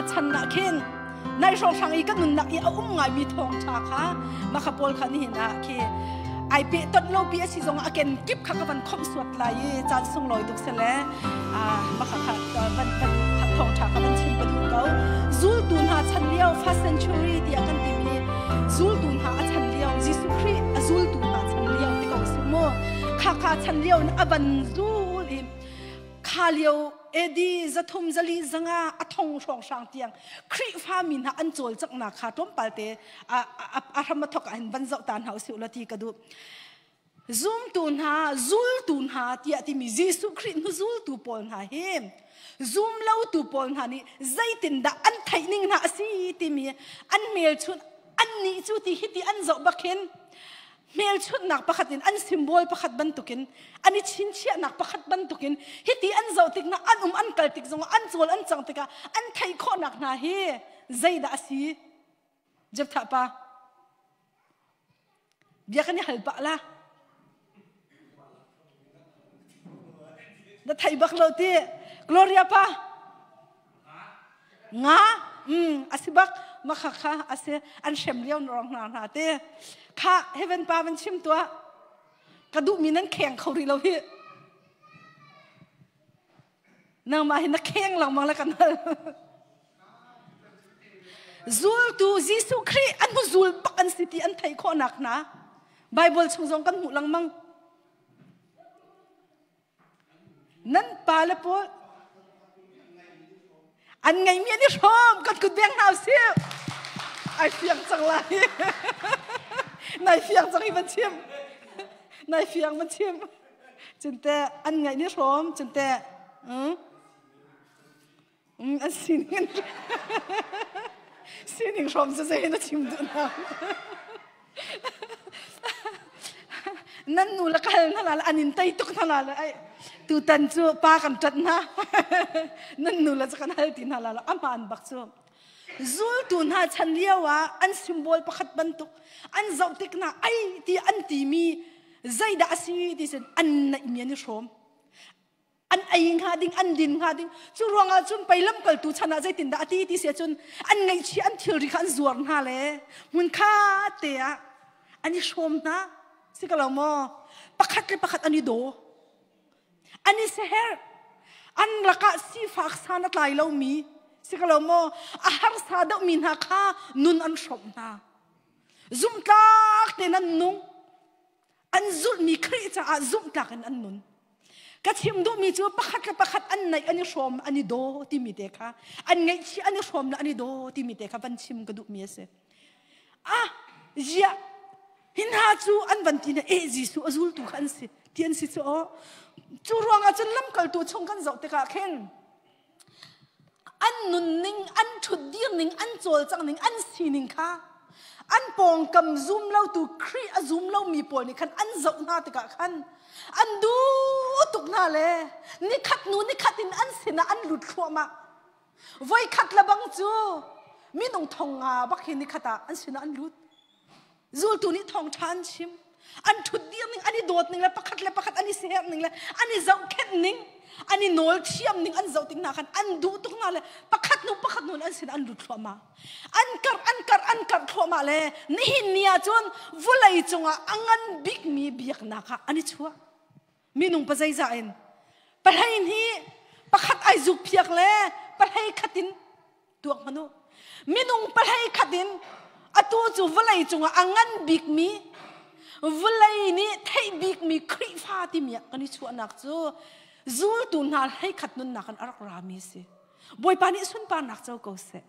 chan ah khin nai hrawnghrang i kan nunnak i a um ngaimi thawngṭha kha makha pawl kha nihin ah khi ai pe ton lo pi a si zong a ken kip kha ka van khomh suat lai i caan sunglawi tuk se le makha kha van van thawngṭha kha van chim ka duh ko. Zultu hna chan lio, first century tiah kan timi zultu hna a chan lio, Jesuh Khrih a zultu hna chan lio ti ko su mu. Kha kha chan lio in a van zul i kha lio AD 345 a thong hrawnghrang tiang Khrihfa mi hna an cawlcanghnak kha tlawmpal te a hram a thok ah hin van zoh ta hna usih law ti ka duh. Zumtu hna, zultu hna tiah timi Jesuh Khrih hnu zultu pawl hna hi zum lotu pawl hna nih zeitindah an theih ning hna a si timi an hmelchunh, an nih cu ti hi ti an zoh bak hin hmelchunhnak pakhat in, an symbol pakhat bantukin, an i chinchiahnak pakhat bantukin hiti an zoh tik na an um an kal tik zongah, an cawl an cang tikah an theih khawhnak hna hi zeidah a si? Jephthah pa bia kan i hal pah la. Na thei bak lo ti. Gloria pa nga a si bak makha kha a si. An hrem lio rong hna hna te kha. Heaven pa van chim tuah ka duh mi. Nan kheng kho rih lo hi. Nangmah hi na kheng lengmang le kan hal. Zultu, Jesuh Khrih an hmu zul bak an si ti an theih khawhnak hna Bible chung zong kan hmuh lengmang. Nan pa le pawl an ngeimi an i hrawm. Kan kut beng hna usih. Ai fiang cang lai. Nai fiang cang i van chim. Nai fiang, van chim. Cunte an ngaih ni hrawm cunte an sining sining hrawm cu zei na chim duh na? Nan nu le kal na la an in tei tuk na la le. Ai, tutan cu pa kan ṭat na. Nan nu le cu kan hal ti hna la. Aman bak cu zultu hna chan lio ah an symbol pakhat bantuk an zoh tik na ai ti an timi zeidah a si ti sin an naih mi an i hrawm, an ei hnga ding, an din hnga ding. Cu ruangah cun pei lamkaltu chan ah zeitindah a ti ti si cun an ngaihchih, an thilri kha an zuar hna le hmun kha te ah an i hrawm hna si ka lo maw? Pakhat le pakhat an i daw, an i seher. An lakah sifak san a tlai lomi si ka lo maw, a harsa deuhmi hna kha nun an hrawmh hna. Zumtlak tein an nung. An zulhmi Khrih caah zumhtlak in an nun. Ka chim duhmi cu pakhat le pakhat an naih, an i hrawm, an i daw timi te kha, an ngaihchih, an i hrawm le an i daw timi te kha van chim ka duhmi a si. Ah, ziah hi hna cu an van ti na e Jesuh a zultu kha an si ti an si cu aw. Cu ruangah cun lamkaltu chung kan zoh tikah khin an nunning, an ṭhutdir ning, an cawlcang ning, an sining kha an pawngkam zum lotu, Khrih a zum lomi pawl nih khan an zoh hna tikah khan an duh tuk hna le nikhat hnu nikhat in an sinah an lut thluahmah. Voikhat le bang cu minung 5,000 bak hi nikhat ah an sinah an lut. Zultu nih thawngṭha an chim. An ṭhutdir ning, an i dawt ning le pakhat le pakhat an i siherh ning le an i zohkhenh ning, an i nawl thiam ning an zoh tik hna khan an duh tuk hna le pakhat hnu pakhat hnu an sin an lut thluahmah. An karh, an karh, an karh thluahmah le nihin ni ah cun vawlei cungah a ngan bikmi biaknak ah an i chuah. Minung pa zeizah in? Pahlei nih pakhat ai zuk phiak le pahlei khat in tuak hmanh u. Minung pahlei khat in atu cu vawlei cungah a ngan bikmi, vawlei nih theih bikmi Khrihfa timi ah kan i chuahnak cu zultu hna hleikhat nunnak in a rak rami a si. Bawipa nih sunparnak co ko seh.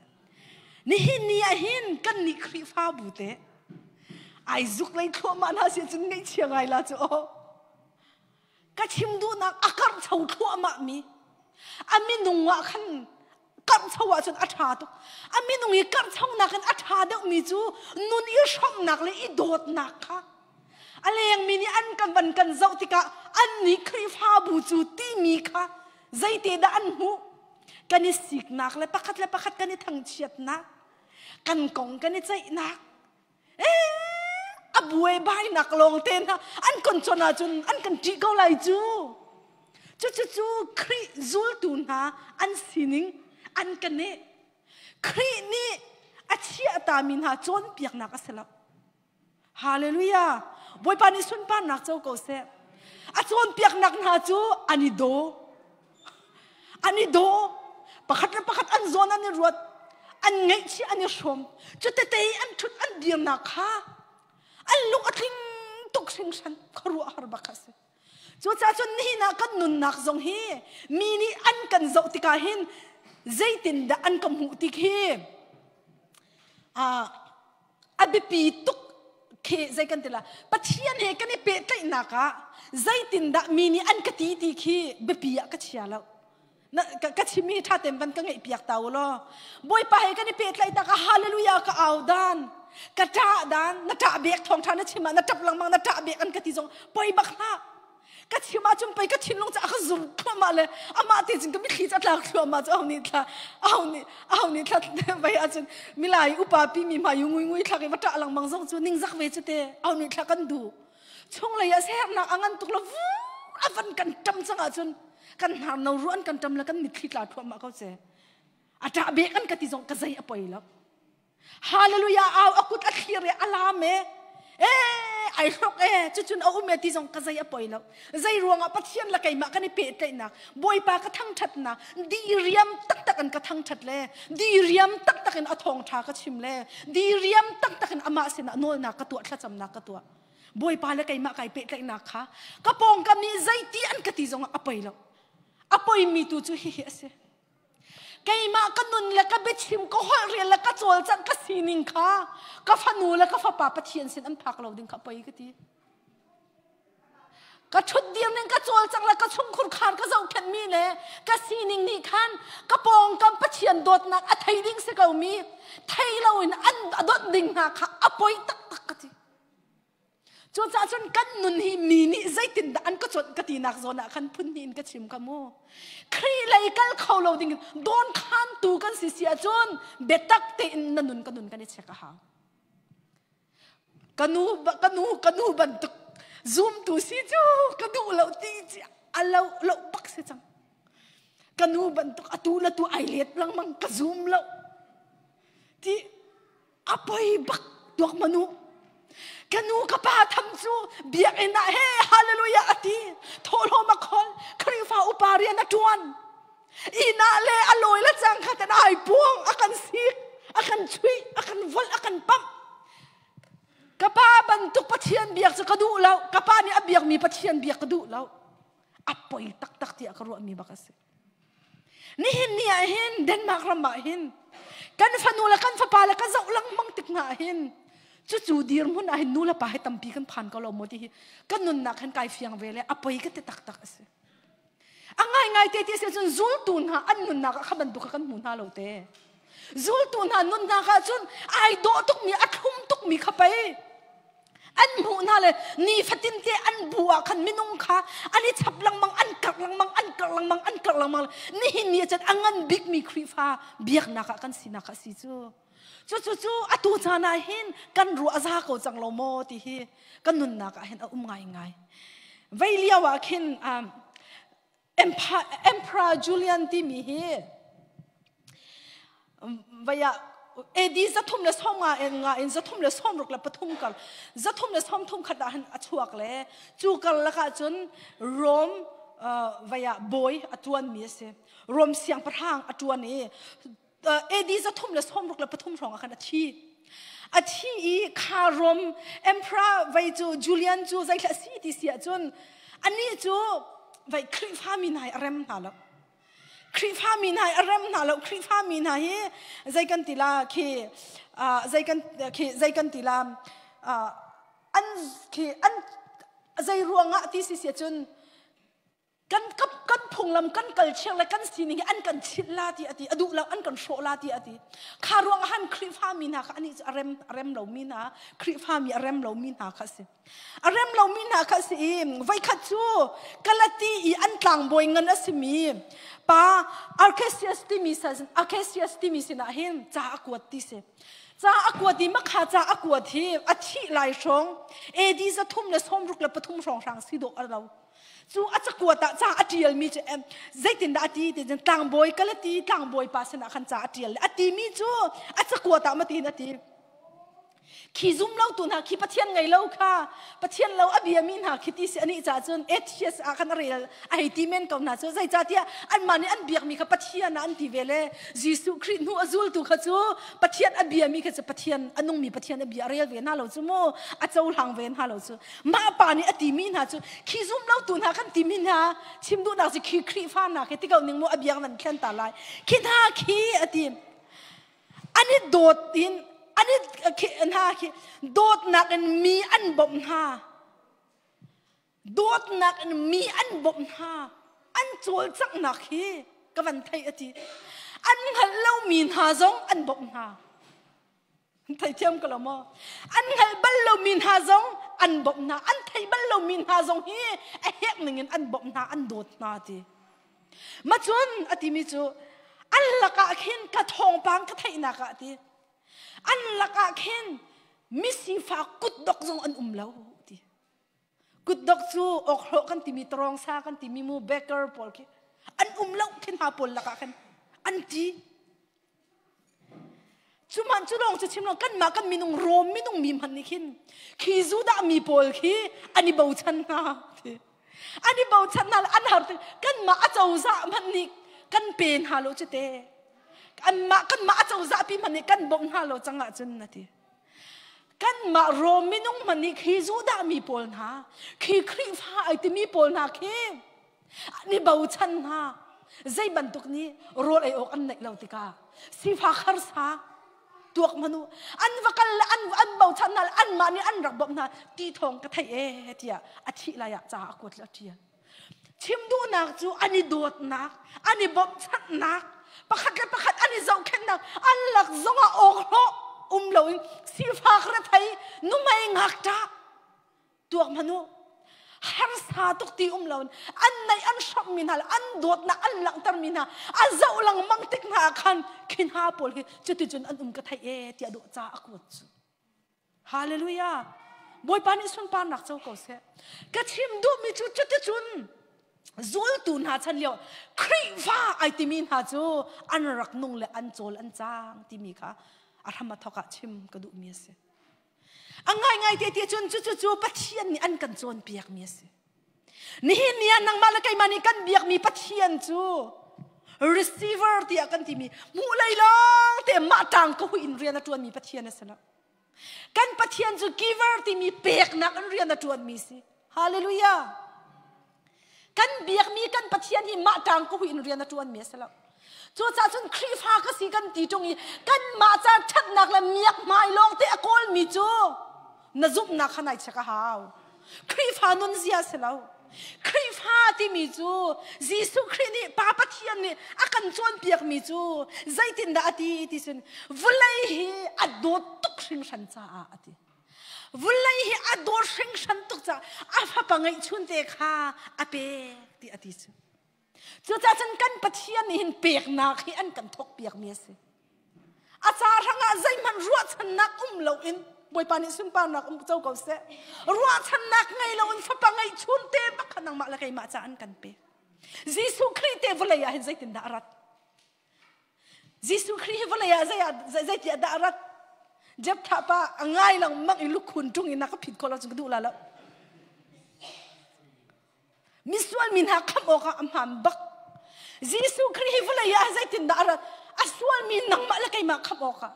Nihin ni ah hin kan nih Khrihfabu te ai zuk lei thluahmah hna si cun ngaihchia ngai la cu aw. Ka chim duhnak, a karh cho thluahmah mi a minung ah khan karhcho ahcun a ṭha tuk. A minung i karhchonak in a ṭha deuhmi cu nun i hrawmhnak le i dawtnak kha a lengmi nih an kan van kan zoh tikah an nih Khrihfabu cu timi kha zeite dah an hmuh? Kan i siknak le pakhat le pakhat kan i thangchiatnak, kan kong kan i ceihnak, a buaibainak lawng te hna an kan chon ahcun an kan ṭih ko lai cu. Cucu cu Khrih zultu hna an sining an kan nih. Khrih nih a chiahtami hna cawnpiaknak a si lo. Hallelujah! Bawipa nih sunparnak co ko seh. A cawnpiaknak hna cu an i daw. An i daw. Pakhat le pakhat an zawn an i ruat. An ngaihchih an i hrawm. Cutete i an ṭhut an dirnak kha an lung a tling tuk hringhran. Khuaruahhar bak a si. Cucaah cun nihin ah kan nunnak zong hi mi nih an kan zoh tikah hin zeitindah an ka hmuh tik hi a biapi tuk khi zei kan ti la Pathian he kan i pehtlaihnak ah zeitindah mi nih an ka ti ti khi biapi ah ka chia lo na ka chimmi ṭha tein van ka ngeih piak ta u law Bawipa he kan i pehtlaihnak ah hallelujah ka au dan ka ṭah dan na ṭah bek thawngṭha na chim ah na ṭap lengmang na ṭah bek an ka ti zong poi bak hlah ka chim ahcun pei ka thinlung cu a ka zur thluahmah le amah te cun ka mitthli cu a tlak thluahmah cu aho nih thla aho nih aho nih thla vei ahcun milai upa pi mi hmai ngui ngui thlak i va ṭah lengmang zong cu ningzak ve cu te aho nih thla kan duh chunglei ah sernak a ngan tuk lo vu a van kan ṭam cang ahcun kan hnar no ruan kan ṭam le kan mitthli tla thluahmah ko ce a ṭah bek an ka ti zong ka zei a poi lo hallelujah au a kut a thlir e a lam e e ai hlok e cucun a um e ti zong ka zei a poi lo zei ruangah pathian le keimah kan i pehtlaihnak bawipa ka thangṭhatnak diriam taktak in ka thangṭhat le diriam taktak in a thawngṭha ka chim le diriam taktak in amah sinah nawlnak ka tuah thlacamnak ka tuah bawipa le keimah kai pehtlaihnak kha ka pawngkam nih zeiti an ka ti zongah a poi lo a poimi tu cu hihi a si keimah ka nun le ka biachim ka holh rel le ka cawlcangh ka sining kha ka fanu le ka fapa pathian sin an phak lo ding kha poi ka ti ka ṭhutdir ning ka cawlcangh le ka chungkhur khar ka zohkhenhmi le ka sining nih khan ka pawngkam Pathian dawtnak a thei ding si ko mi thei loin an a dawt ding hna kha a poi taktak ka ti cucaah cun kan nun hi mi nih zeitindah an ka chawnh ka tinak zawn ah khan phun hnih in ka chim ka mu Khrih lei kal kho lo ding dawn khantu kan si si ahcun biatak tein na nun ka nun kan i check a hau Ka nu ka nu ka nu bantuk zumtu si cu ka duh lo ti ci a lo lo bak si cang. Ka nu bantuk atu le tu ai let lengmang ka zum lo. Ti a poi bak tuak manu. Ka nu ka pa tham cu biakinn ah he hallelujah a ti. Thawhlawm a khol Khrihfa upa rian a ṭuan. Inn ah le a lawi le cang kha ten ai puang a kan sik a kan chuih a kan volh a kan pamh ka pa bantuk Pathian biak cu ka duh lo ka pa nih a biakmi Pathian biak ka duh lo a poi taktak tiah ka ruahmi bak a si nihin ni ah hin Denmark ram ah hin kan fanu le kan fapa le ka zoh lengmang tik hna ah hin cucu dirhmun ah hin nu le pa hi tampi kan phan ko lo maw ti hi kan nunnak hin kai fiang ve le a poi ka ti taktak a si A ngaingai te ti si cun zultu hna an nunnak ah kha bantuk kha kan hmu hna lo te. Zultu hna nunnak ah cun ai dawh tukmi a thlum tukmi kha pei an hmuh hna le nifatin te an bu ah khan minung kha an i chap lengmang an karh lengmang an karh lengmang an karh lengmang nihin ni ah cun a ngan bikmi Khrihfa biaknak ah kan sinak a si cu cu cu atu caan ah hin kan ruah a za ko cang lo maw ti hi kan nunnak ah hin a um ngaingai vei lio ah khin Emperor Julian timi hi vei ah AD 350 in nga in 363 kar 331 ah hin a chuak le cu kar lakah cun Rome vei ah bawi a tuan mi a si Rome siangpahrang a tuan i AD 363 hrawng ah khan a thi. A thi i kha Rom Emperor vei cu Julian cu zeithla si ti si ahcun anih cu vei Khrihfa mi hna hi a rem hna lo. Khrihfa mi hna hi a rem hna lo. Khrihfa mi hna hi zei kan ti la khi zei kan khi zei kan ti la an khi an zei ruangah ti si si ahcun kan kan phunglam kan kalchir le kan sining hi an kan chilh la ti ati a duh lo an kan hrawh la ti ati kha ruang han Khrihfa mi hna kha ani cu a rem a rem lo mi hna Khrihfa mi a rem lo mi hna kha si a rem lo mi hna kha si i voikhat cu Galati i an tlangbawi ngan a si mi pa Arcasius timi sa Arcasius timi sinah hin ca a kuat ti si. Ca a kuat i makha ca a kuat hi a thih lai hrawng AD 363 hrawnghrang si dawh a lo. Cu a cakuat ah ca a ṭialmi cu zeitindah a ti ti cun tlangbawi Galati tlangbawi pa sinah khan ca a ṭial. A timi cu a cakuat ah matin a ti. Khi zum lo tu hna khi Pathian ngei lo kha Pathian lo a biami hna khi ti si anih caah cun atheist ah khan a rel a hei ti men ko hna cu zeicahtiah anmah nih an biakmi kha Pathian ah an ti ve le Jesuh Khrih hnu a zultu kha cu Pathian a biami kha cu Pathian a nungmi Pathian a bia a rel ve hna lo cu mu a cohlang ve hna lo cu mah pa nih a timi hna cu khi zum lo tu hna kan timi hna chim duhnak cu khi Khrihfa hna khi ti ko ning mu a biak nan thlen ta lai khi hna khi a ti an i dawt in an i hna khi dawtnak in mi an bawmh hna dawtnak in mi an bawmh hna an cawlcanghnak hi ka van theih a ti an hngalh lomi hna zong an bawmh hna theithiam ko lo maw an hngalh bal lomi hna zong an bawmh hna an theih bal lomi hna zong hi a hek ning in an bawmh hna an dawt hna ti Macun a timi cu an lakah khin ka thawngpang ka theihnak ah ti an lakah khin misifak kutdok zong an um lo ti kutdok cu awkhlawh kan timi tawng sa kan timi mu baker pawl khi an um lo khin hna pawl lakah khan an ti Cuman cu lawng cu chim lo kanmah kan minung Rom minung mi hmanh nih khin khi Judah mi pawl khi an i bochan hna ti an i bochan hna an har ti kanmah a cozah hmanh nih kan pe hna lo cu te kanmah kanmah a cozah pi hmanh nih kan bawmh hna lo cang ahcun na ti kanmah Rom minung hmanh nih khi Judah mi pawl hna khi Khrihfa ai timi pawl hna khi An i bochan hna. Zei bantuk nih rawl ei awk an neih lo tikah sifak harsa tuak hmanh u an va kal le an an bochan hna le anmah nih an rak bawmh hna ti thawng ka theih ee tiah a thih lai ah ca a kuat le a ṭial. Chim duhnak cu an i dawtnak, an i bawmhchanhnak, pakhat le pakhat an i zohkhenhnak, an lak zongah awk hlawh um loin sifak rethei numei ngakṭah tuak hmanh u harsa tuk ti um lo an neih an hramh mi hna le an dawtnak an langhter mi hna a zoh lengmang tik hna ah khan khi hna pawl hi cuticun an um ka theih e tiah dawh ca a kuat cu hallelujah bawipa nih sunparnak co ko seh ka chim duhmi cu cuticun zultu hna chan lio Khrihfa ai timi hna cu an rak nung le an cawl an cang timi kha a hram a thok ah chim ka duhmi a si A ngaingai te ti cun cucu cu Pathian nih an kan cawnpiakmi a si. Nihin ni ah nangmah le keimah nih kan biakmi Pathian cu receiver tiah kan timi hmuh lei lawng te mah ṭang ka hui in rian a ṭuanmi Pathian a si lo. Kan Pathian cu giver timi peknak in rian a ṭuanmi si. Hallelujah. Kan biakmi kan Pathian hi mah ṭang ka hui in rian a ṭuanmi a si lo. Cucaah cun Khrihfa ka si kan ti ṭung i kanmah ca ṭhatnak le miak hmai lawng te a kawlmi cu na zumhnak kha nai check a hau. Khrihfa nunzia a si lo. Khrihfa timi cu Jesuh Khrih nih Pa Pathian nih a kan cawnpiakmi cu zeitindah a ti ti cun vawlei hi a dawt tuk hringhran caah a ti. Vulei hi a dawt hringhran tuk caah a fapa ngeihchun te kha a pek ti a ti cu. Cucaah cun kan Pathian nih hin peknak hi an kan thawk piakmi a si. A ca hrangah zeihmanh ruahchannak um loin Bawipa nih sunparnak um co ko seh. Ruahchannak ngei loin fapa ngeihchun te bak kha nangmah le keimah ca an kan pek. Jesuh Khrih te vawlei ah hin zeitindah a rat? Jesuh Khrih hi vawlei ah zeitiah dah a rat? Jephthah pa a ngai lengmang i lukhun ṭung in a ka phit khawh lo cun ka duh la lo. Misual mi hna khamh awkah a hmaan bak. Jesuh Khrih hi vawlei ah zeitindah a rat? A sualmi nangmah le keimah khamh awkah.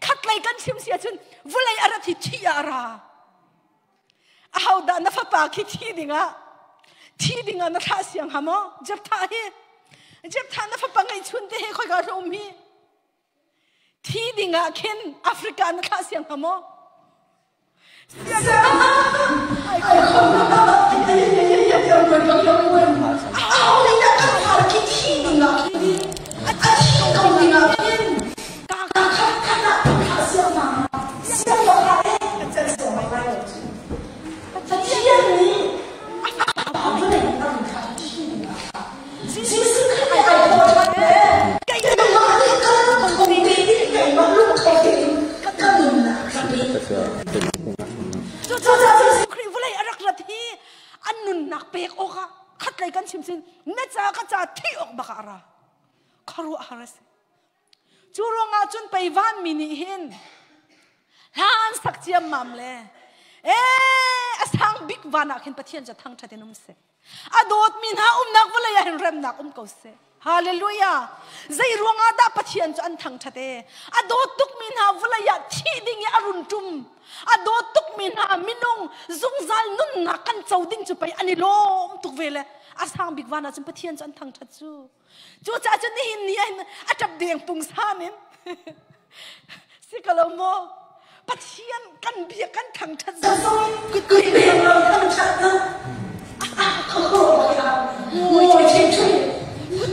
Khatlei kan chim si ahcun vawlei a rat hi thih ah a ra. Ahodah na fapa khi thi dingah thi dingah na thlah siang hnga maw? Jephthah hi Jephthah na fapa ngeihchun te he khoika dah um hi? Thi dingah khin Africa na thlah siang hnga maw? Pathian nih a vawlei an kha Jesuh Khrih ai thawh ṭhan le keimah nih kal kong te in keimah lung kho tein ka kal. nunnak pek awkah khatlei kan chim sin na ca ka ca thi awk bak ah a ra. Khuaruahhar a si. Cu ruangah cun pei vanmi nih hin hla an sak ciammam le ee a sang bik van ah khin Pathian cu thangṭhat in um seh. A dawtmi hna umnak vawlei ah hin remnak um ko seh. Hallelujah. Zei ruangah dah Pathian cu an thangṭhat e? A dawt tukmi hna vawlei ah thih ding i a run ṭum. A dawt tukmi hna minung zungzal nunnak kan co ding cu pei an i lawm tuk ve le a sang bik van ah cun Pathian cu an thangṭhat cu. Cucaah cun nihin ni ah a ṭap deng pungsan in si ko lo maw? Pathian kan bia kan thangṭhat zong kut deng lo thangṭhat na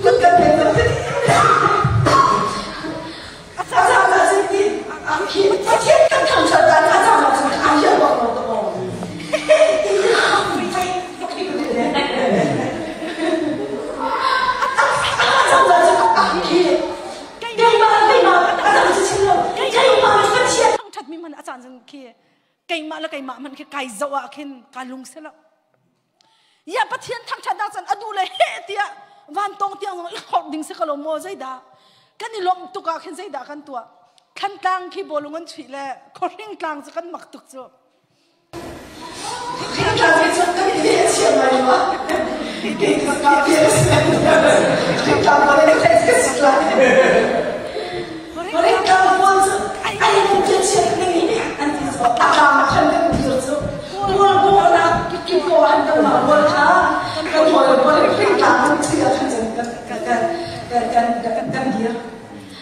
kut kan deng lo a caan ah cun Pathian kan thangṭhat dan a caan ah cun a hian bak lo to. Thangṭhatmi hmanh a caan cun khi keimah le keimah hmanh khi kai zoh ah khin ka lung si lo. Ya Pathian thangṭhatnak cun a duh le heh tiah vantawng tiang zong i hlorh ding si ko lo maw zeidah kan i lawmh tuk ah khin zeidah kan tuah Thantlang khi bawlung an chuih le khuahring tlang cu kan mak tuk cu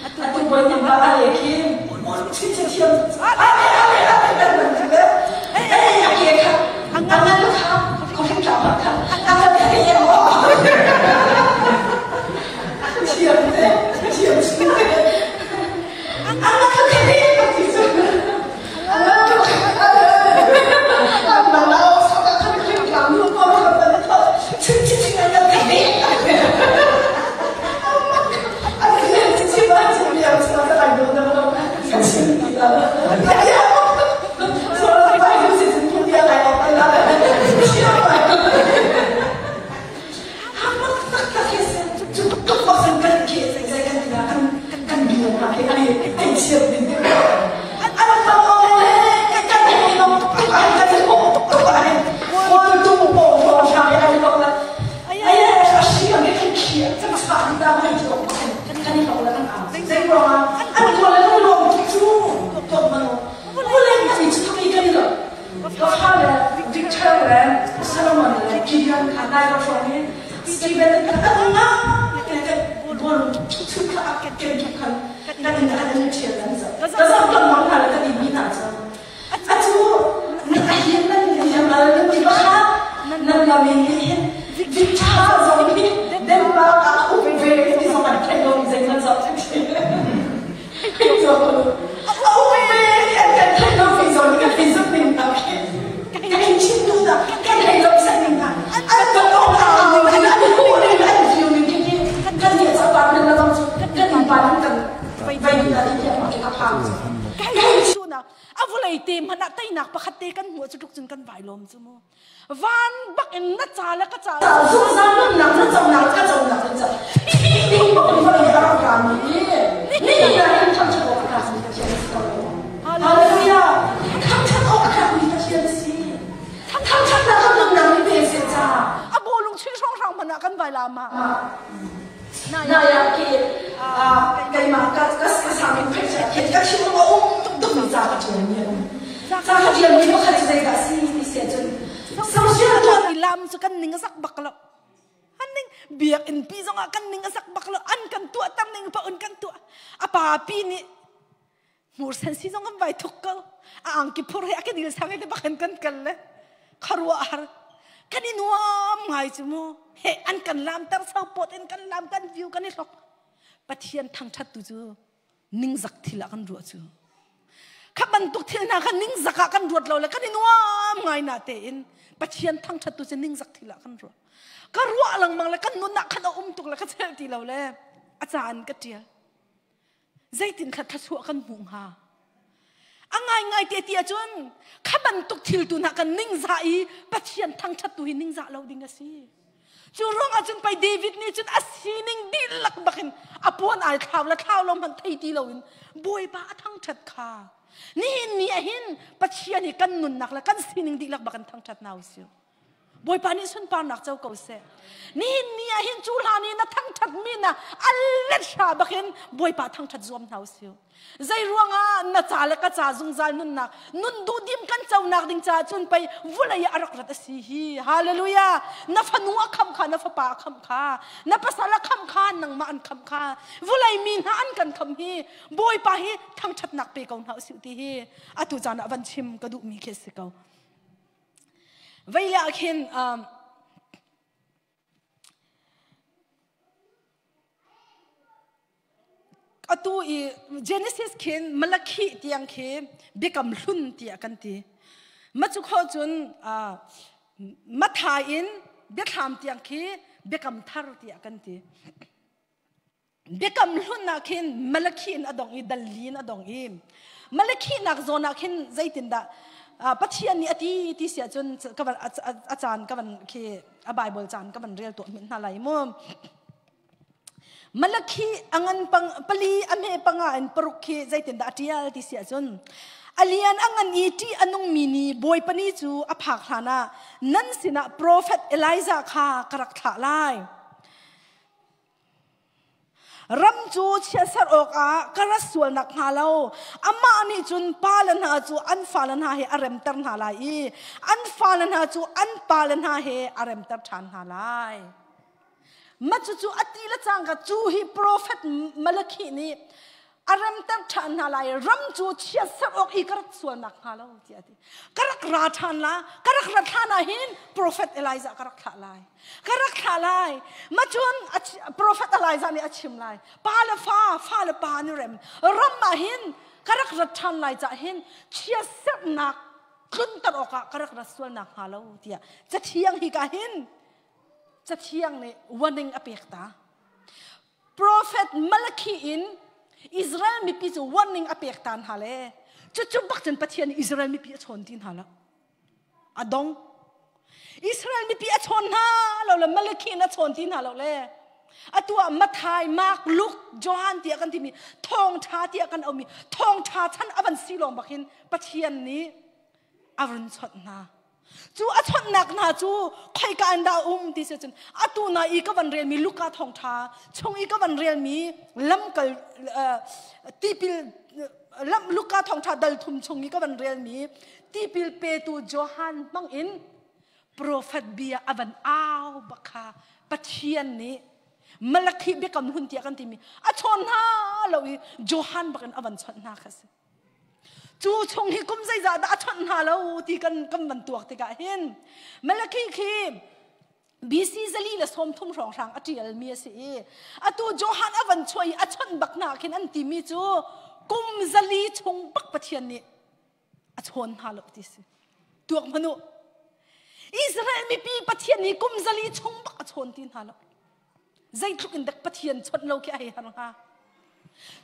Atu poi ning ba ale khi chi chi thiam ale ale ale kan man ti le ei a ke kha angan kha ko hring tla pa kha angan kha ke mo thiam te thiam chu angan kha ke ne ti chu angan kha an ma la sa ka kha hring tla nu ko kha ta chi chi chi angan kha ke A vulei te hmanh ah teinak pakhat te kan hmuh cu tluk cun kan vai lawm cu mu. Van bak in na ca le ka ca zungzal nunnak na conak ka conak in ca ding bak in vawlei a rak rami ni na in thangṭhat awk a tlakmi Pathian a si ko. Hallelujah! Thangṭhat awk a tlakmi Pathian a si. Thangṭhatnak kan nunnak ni pe seh ca. A bawlung chuih hrawnghrang hmanh ah kan vai lama. Na ya ki keimah ka ka sang in phei ka chim a um tuk tuk mi ca ka ṭial mi a um. Ca ka ṭial mi pakhat cu zeidah a si ti si ahcun social tuan i lam cu kan ning a zak bak lo. An ning biakinn pi zongah kan ning a zak bak lo. An kan tuah tam ning pa un kan tuah. A pa pi nih hmursen si zong an vai thuk ko. A angki phur he a ke dil sang te bak in kan kal le kharua har kan i nuam ngai cu mu. He an kan lam tar sau pot in kan lam kan view kan i hlok. Pathian thangthat tu cu ningzak thil ah kan ruah cu kha bantuk thil hna kha ningzak ah kan ruat lo le kan i nuam ngai na tein Pathian thangthat tu cu ningzak thil ah kan ruah ka ruah lengmang le kan nun ah khan a um tuk le ka chelh ti lo le a caan ka tial zeitin kha thasuah kan hmuh hnga. A ngaingai te ti ahcun kha bantuk thil tu hna kan ningzah i Pathian thangṭhat tu hi ningzah lo ding a si. Cu ruang ahcun pei David nih cun a sining dihlak bakin a puan ai thlau le thlau lo hmanh thei ti loin Bawipa a thangṭhat kha. Nihin ni ah hin Pathian hi kan nunnak le kan sining dihlak bakin thangṭhat hna usih. Bawipa nih sunparnak co ko seh. Nihin ni ah hin cu hlan i na thangṭhat mi na a let hra bakin Bawipa thangṭhat zuam hna usih. Zei ruangah na ca le ka ca zungzal nunnak nun duhdim kan conak ding caah cun pei vulei ah a rak rat a si hi. Hallelujah. Na fanu a khamh kha, na fapa a khamh kha, na pasal a khamh kha, nangmah an khamh kha. Vulei mi hna an kan khamh hi Bawipa hi thangṭhatnak pe ko hna usih ti hi atu caan ah van chim ka duhmi khi a si ko. Vei ah khin atu i Genesis khin Malakhi tiang khi biakam hlun tiah kan ti. Ma cu kho cun Mathai in biathlam tiang khi biakam thar tiah kan ti. Biakam hlun ah khin Malakhi in a dong i Dalli in a dong i Malakhi nak zawn ah khin zeitindah Pathian nih a ti ti si ahcun ka van a caan ka van khi a Bible caan ka van rel tuah hmanh hna lai mu. Malakhi a ngan pang pali a hme panga in paruk khi zeitindah a tial ti si ahcun a lian a ngan i ṭih a nungmi ni Bawipa ni cu a phak hlan ah nan sinah profet Elijah kha ka rak thlah lai. Ram cu chiatserh awkah ka rat sual nakhnga lo amah nih cun pale hna cu an fale hna he a remter hna lai i an fale hna cu an pale hna he a remter ṭhan hna lai. Mah cucu a ti le cangka cu hi profet Malakhi nih a remter ṭhan hna lai ram cu chiatserh awk i ka rat sual nakhnga lo tiah a ti ka rak ra ṭhan la ka rak rat hlan ah hin profet Elijah ka rak thlah lai ka rak thlah lai ma cun profet Elijah nih a chim lai pa le fa fa le pa ni rem ram ah hin ka rak rat ṭhan lai cah hin chiatserhnak tlunter awkah ka rak rat sual nakhnga lo tiah cathiang hi ka hin cathiang nih warning a pek ta Prophet Malakhi in Israel mipi cu warning a pek ta hna le cucu bak cun Pathian nih Israel mipi a chawn ti hna lo. A dong. Israel mipi a chawn hna lo le Malakhi in a chawn ti hna lo le atu ah Mathai, Mark, Luke, Johan tiah kan timi thawngtha tiah kan aumi thawngtha chan a van si lawng bak hin Pathian nih a run chawnh hna. Cu a chawnhnak hna cu khoika in dah a um ti si cun atu na i ka van relmi Luka thawngṭha chung i ka van relmi lamkal tipil lam Luka thawngṭha dal thum chung i ka van relmi tipil petu Johan hmang in profet bia a van au bak kha Pathian nih Malakhi biakam hun tiah kan timi a chawn hna lo i Johan bak in a van chawnh hna kha si. Cu chung hi kum zeizah dah a chawnh hna lo ti kan kan van tuak tikah hin Malakhi khi BC 130 hrawnghrang a ṭialmi a si i atu Johan a van chuah i a chawnh bak hna khin an timi cu kum zali chung bak Pathian nih a chawn hna lo ti si. Tuak hmanh u. Israel mipi Pathian nih kum zali chung bak a chawn ti hna lo. Zeitluk in dek Pathian chawnh lo khi a hei har hnga.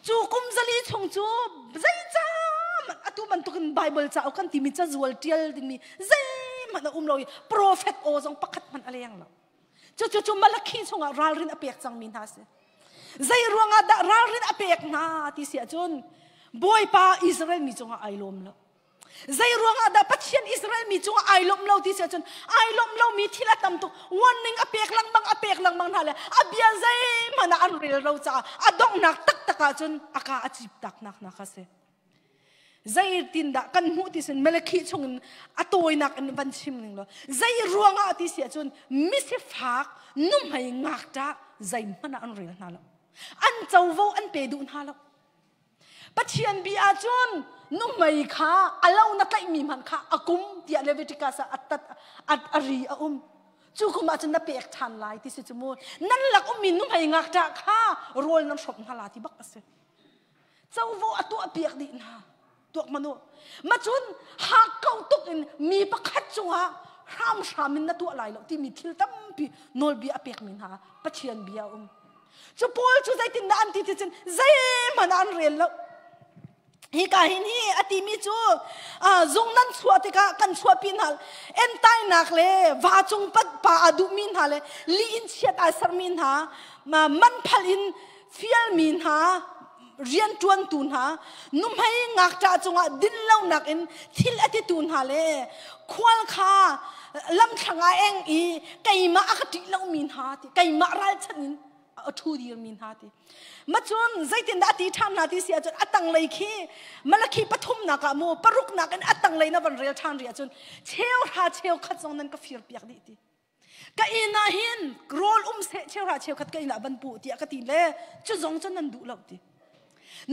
Cu kum zali chung cu zeicah atu bantukin Bible cauk kan timi cazual ṭial dingmi zeihmanh a um lo i profet aw zong pakhat hmanh a leng lo. Cucu cu Malakhi chungah ralrin a pek cangmi hna si. Zei ruangah dah ralrin a pek hna ti si ahcun Bawipa Israel mi cungah ai lawm lo. Zei ruangah dah Pathian Israel mi cungah ai lawmh lo ti si ahcun ai lawmh lomi thil a tam tuk. Warning a pek lengmang a pek lengmang hna le a bia zeihmanh ah an rel lo caah a donghnak taktak ahcun a ka a cip taknak hna kha si. Zeitin dah kan hmuh ti sin Malakhi chungin a tawinak in van chim ning law zei ruangah ti si ahcun misifak nuhmei ngakṭah zeihmanh ah an rel hna lo. An covo an pe duh hna lo. Pathian bi ahcun nuhmei kha a lo na tlaihmi hmanh kha a kum tiah Leviticus ah a tat a ri a um. Cu kum ahcun na pek ṭhan lai ti si cu mu. Nan lak ummi nuhmei ngakṭah kha rawl nan hrawmh hna la ti bak a si. Covo a tuah piak dih hna. Tuak manu. Macun hakkau tuk in mi pakhat cungah hramhram in na tuah lai lo timi thil tampi nawlbia a pekmi hna Pathian bia a um. Cu Paul cu zeitindah an ti ti cun zeihmanh ah an rel lo. Hika hin hi a timi cu zung nan chuah tikah kan chuahpi hna entainak le va cung pat pa a duhmi hna le li in chiat ai sermi hna man phal in fialmi hna rianṭuantu hna nuhmei ngakṭah cungah dinlonak in thil a titu hna le khual kha lamthlang ah eng i keimah a ka ṭih lomi hna ti keimah ralchanh in a ṭhu dirmi hna ti macun zeitindah a ti ṭhan hna ti si ahcun a tanglei khi Malakhi pathumnak ah mu paruknak in a tanglei na van rel ṭhan rih ahcun cheu hra cheu khat zong nan ka fir piak dih ti ka inn ah hin rawl um seh cheuhra cheukhat ka inn ah van pu tiah ka ti le cu zong cu nan duh lo ti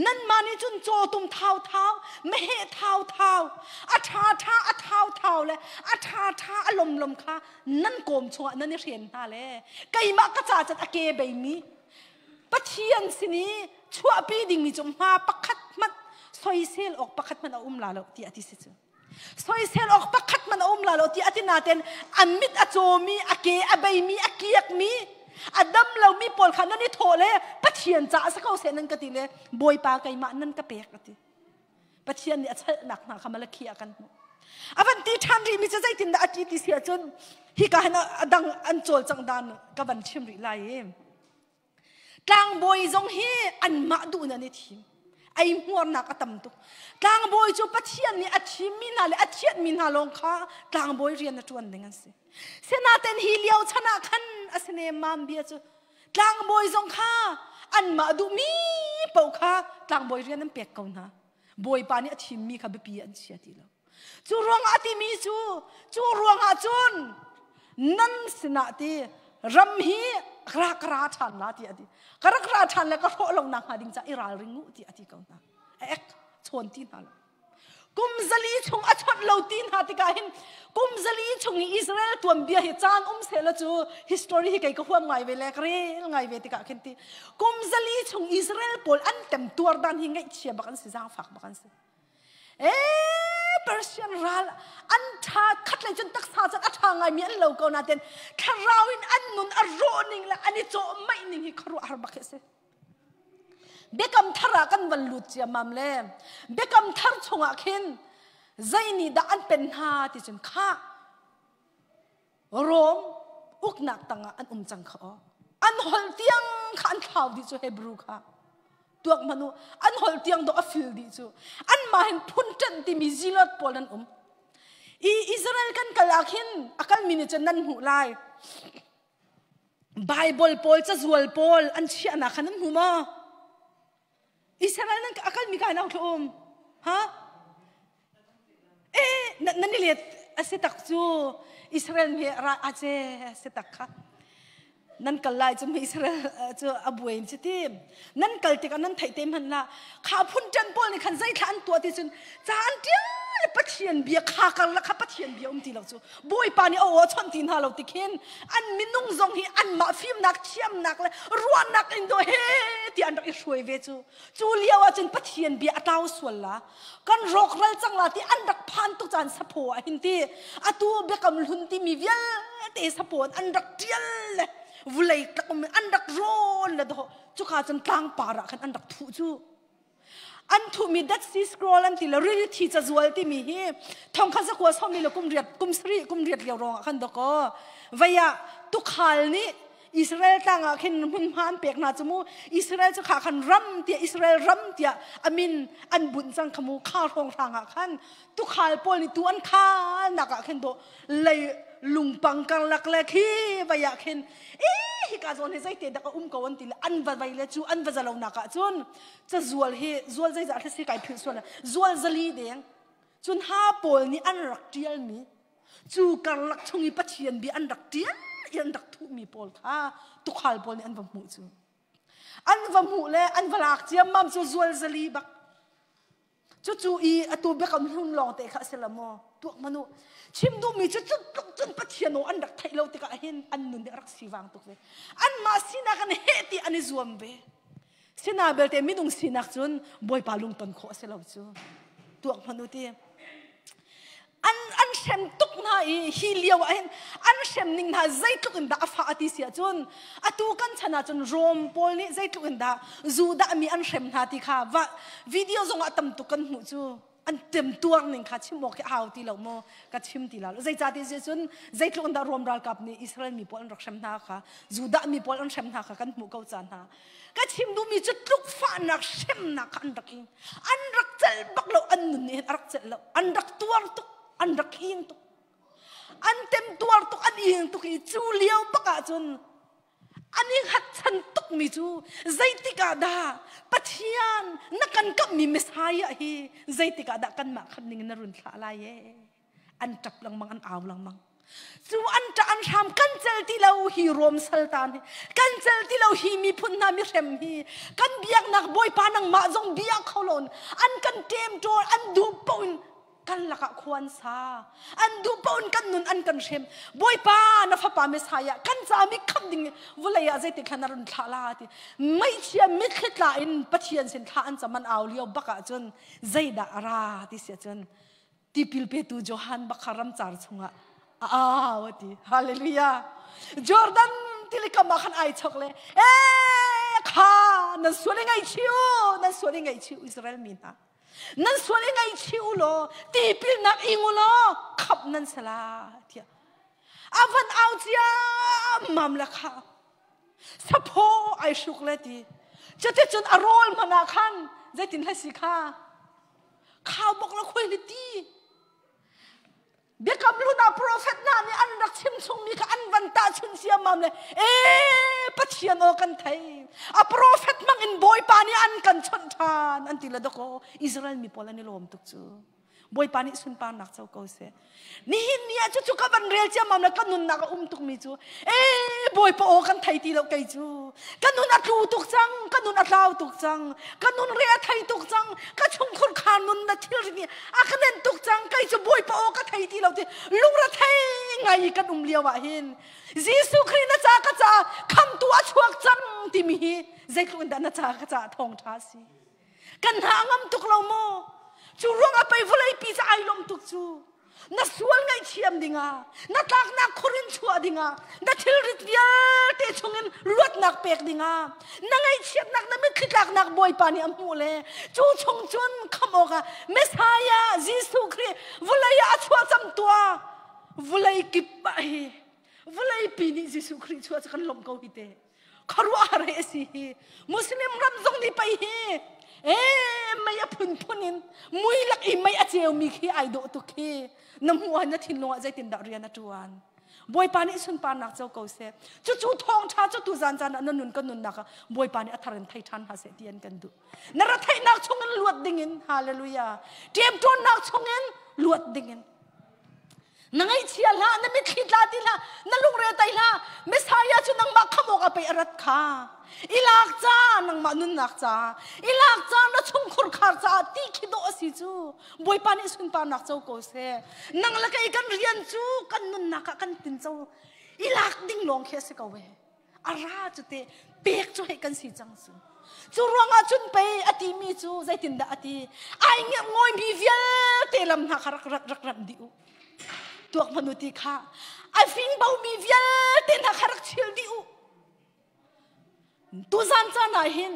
nanmah nih cun cawtum thau thau meheh thau thau a ṭha ṭha a thau thau le a ṭha ṭha a lom lom kha nan kawm chungah nan i hren hna le keimah ka ca cat a ke beimi Pathian sin i chuahpi dingmi cu hma pakhat hmanh soisel awk pakhat hmanh a um la lo tiah ti si cu soisel awk pakhat man a um la lo ti ati naten an mit a cawmi a ke a beimi a kiakmi a dam lomi pawl kha nan i thawh le Pathian caah sa ko seh nan ka ti le Bawipa keimah nan ka pek ati Pathian nih a chalhnak hna kha Malakhi ah kan hmuh a van ti ṭhan rih mi cu zeitindah a ti ti si ahcun hika hin a dang an cawlcangh dan ka van chim rih lai i Tlangbawi zong hi anmah duh in an i thim. Ei hmuarnak a tam tuk. Tlangbawi cu Pathian nih a thimmi hna le a thianhmi hna lawng kha tlangbawi rian a ṭuan ding an si. Sinaten hi lio chan ah khan a si nemmam bia cu tlangbawi zong kha anmah duhmi paoh kha tlangbawi rian an pek ko hna. Bawipa nih a thimmi kha biapi an chia ti lo. Cu ruangah a timi cu cu ruangah cun nan sinah ti ram hi ra ka ra ṭhan la ti a ti. Ka rak ra ṭhan le ka hrawh lo nak hnga ding ca i ralring u ti a ti ko hna. A ek chawn ti hna lo. Kum zali chung a chawnh lo ti hna tikah hin kum zali chung i Israel tuanbia hi caan um sehla cu history hi kei ka huam ngai ve le ka rel ngai ve tikah khin ti kum zali chung Israel pawl an temtuar dan hi ngaihchia bak an si zaangfak bak an si. Ee Persian ral an tha khat lei cun taksa cun a tha ngaimi an lo ko nain thlarau in an nun a rawh ning le an i cawh maih ning hi khuaruahhar bak hi a si. Biakam thar ah kan van lut ciammam le biakam thar chungah khin zei nih dah an pen hna ti cun khah Rom uknak tangah an um cang kha aw. An holh tiang kha an thlau dih cu Hebrew kha. Tuak hmanh u, an holh tiang dawh a fil dih cu. Anmah hin phun ṭanh timi Zealot pawl an um. I Israel kan kal ah khin a kalmi nih cun nan hmuh lai. Bible pawl cazual pawl an chiahnak kha nan hmu maw? Israel nan a kalmi ka nau thlu um. Ha? Eh, nan i let a si tak cu Israel mi ra a ce a si tak kha. Nan kal lai cu mi Israel cu a buai ci ti. Nan kal tikah nan theih te hman la. Kha phun ṭan pawl nih khan zei thla an tuah ti cun ca an ṭial le Pathian bia kha karlak kha Pathian bia um ti lo cu. Bawipa nih a aw a chawnh ti hna lo ti khin an minung zong hi anmah fimnak thiamnak le ruahnak in do he ti an rak i hruai ve cu. Cu lio ah cun Pathian bia a tlau sual la. Kan rawkral cang la ti an rak phan tuk caan saphaw ah hin ti atu biakam hlun timi vialte saphaw an rak ṭial le vulei tlak um an rak rawn le dawh cuka cun tlangpar ah khan an rak thuh cu an thuhmi Dead Sea Scroll an ti le rili thi cazual timi hi thongkhat zakua sawmi le kum riat kum sarih kum riat lio ruangah khan dawkaw vei ah tukhal nih Israel tlang ah khin hmunhma an pek hna cu mu Israel cu kha khan ram tiah Israel ram tiah amin an bunh cang kha mu kha hrawng hrang ah khan tukhal pawl nih tu an khal nak ah khin do lei lungpang karlak le khi vai ah khin i hika zawn hi zeite dak a um ko an ti le an va vai le cu an va zalo nak ah cun cazual hi zual zeizah si kai philh sual zual zali deng cun ha pawl nih an rak tial mi Cu karlak chung i Pathian bia an rak ṭial i an rak thuhmi pawl kha tukhal pawl nih an va hmuh cu. An va hmuh le an va lak ciammam cu zual zali bak. Cucu i atu biakam hlun lawng te kha a si lo maw? Tuak hmanh u. Chim duhmi cu cu tluk cun Pathian aw an rak theih lo tikah hin an nun nih a rak sivang tuk ve. Anmah sinak an heh ti an i zuam ve. Sina belte minung sinak cun Bawipa lungton khawh a si lo cu. Tuak hmanh u ti. An an hrem tuk hna i hi lio ah hin an hrem ning hna zeitluk in dah a fah a ti si ahcun atu kan chan ahcun Rom pawl nih zeitluk in dah Judah mi an hrem hna ti kha va video zong ah tam tuk kan hmuh cu. An temtuar ning kha chim awk hi a hau ti lo maw? Ka chim ti la lo. Zeicahtiah si cun zeitluk in dah Rom ralkap nih Israel mi pawl an rak hrem hna kha, Judah mi pawl an hrem hna kha kan hmuh ko caan hna. Ka chim duhmi cu tlukfahnak hremnak kha an rak ing. An rak celh bak lo, an nun nih hin a rak celh lo. An rak tuar tuk, an rak ing tuk. An temtuar tuk, an ing tuk i cu lio bak ahcun an i hngatchan tukmi cu zeitik ah dah Pathian na kan kamhmi Messiah hi zeitik ah dah kanmah khamh ning in na run thlah lai ee? An ṭap lengmang, an au lengmang. Cu an ṭah an hram kan cel ti lo hi Rom saltan hi, kan cel ti lo hi miphun hna mihrem hi, kan biaknak Bawipa nangmah zong bia kho lo an kan ṭemṭawl, an duh paoh in kan lakah khua an sa, an duh paoh in kan nun an kan hrem. Bawipa na fapa Messiah kan ca mi khamh ding vawlei ah zeitik hlan na run thlah la ti meichia mitthli tla in Pathian sin thla an cam, an au lio bak ahcun zeidah a ra ti si ahcun tipil petu Johan bakha ramcar chungah a au a ti. Hallelujah. Jordan tilikam ah khan ai chok le e kha nan sual i ngaihchih u, nan sual i ngaihchih u Israel mi hna, nan sual i ngaihchih u law tipilnak ing u law khamh nan si la tiah a van au ciammam le kha saphaw ai hruk le ti. Cuticun a rawl hmanh ah khan zeitin hlei si kha khau bok la khuai le ti. Biakam hlun ah profet hna nih an rak chim chungmi kha an van tahchunh siammam le ee Pathian aw kan thei, a profet hmang in Bawipa nih an kan chawnh ṭhan an ti le dakaw Israel mi pawl an i lawm tuk cu. Bawipa nih sunparnak co ko seh. Nihin ni ah cucu ka van rel ciammam le ka nunnak a um tukmi cu ee Bawipa aw kan thei ti lo, kei cu ka nun a tlu tuk cang, ka nun a tlau tuk cang, ka nun re a thei tuk cang, ka chungkhur khar nun na thil ri a ka nen tuk cang, kei cu Bawipa aw ka thei ti lo ti lungre thei ngai kan um lio ah hin Jesuh Khrih na ca ka ca khamtu a chuak cang timi hi zeitluk in dah na ca ka ca thawngṭha si. Kan hna a ngam tuk lo maw? Cu ruang ah pei vawlei pi ca ai lawm tuk cu. Na sual ngaihthiam dingah, na tlaknak khur in chuah dingah, na thilrit vialte chungin luatnak pek dingah, na ngaihchiatnak na mitthli tlaknak Bawipa nih a hmuh le cu chung cun khamh awkah Messiah Jesuh Khrih vawlei ah a chuah cam tuah. Vawlei kip ah hi vawlei pi nih Jesuh Khrih chuah cu kan lawmh ko hi te. Khuaruahhar hi a si hi. Muslim ram zong nih pei hi ee mei a phunphun in mui lak i mei a ceumi khi ai dawh tuk khi na hmuh ah na thinlung ah zeitindah rian a ṭuan? Bawipa nih sunparnak co ko seh. Cucu thawngṭha cu tu zan caan ah na nun kan nunnak ah Bawipa nih a thar in thei ṭhan hna seh ti an kan duh. Na ra theihnak chungin luat dingin, hallelujah, ṭemṭawnnak chungin luat dingin. Na ngaihchia hlah, na mitthli tla ti hlah, na lungre tai hlah. Messiah cu nangmah khamh awk ah pei a rat kha. I lak ca, nangmah nunnak ca, i lak ca, na chungkhur khar caah ti khi dawh a si cu. Bawipa nih sunparnak co ko seh. Nang le kei kan rian cu kan nunnak ah kan tinco i lak ding lawng khi a si ko ee. A ra cu te pek cu hei kan si cang cu. Cu ruangah cun pei a timi cu zeitindah a ti? Ai ngawimi vialte lam hna kha rak rak rak ram dih u. Tuak hmanh u ti kha. A fing bomi vialte hna kha rak chil dih u. Tuzan caan ah hin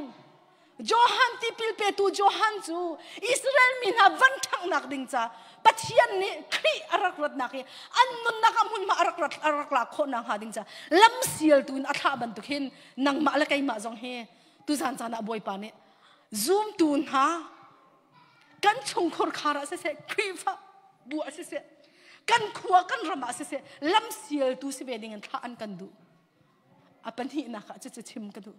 Johan tipil petu Johan cu Israel mi hna van ṭhanghnak ding ca Pathian nih Khrih a rak ratnak i an nunnak ah hmunhma a rak rat a rak lak khawh nakhnga ding ca lam sialtu in a thlah bantuk hin nangmah le keimah zong hi tuzan caan ah Bawipa nih zumtu hna kan chungkhur khar ah siseh, Khrihfa bu ah siseh, kan khua kan ram ah siseh, lam sialtu si ve ding in thlah an kan duh. A pahnihnak ah cucu chim ka duh.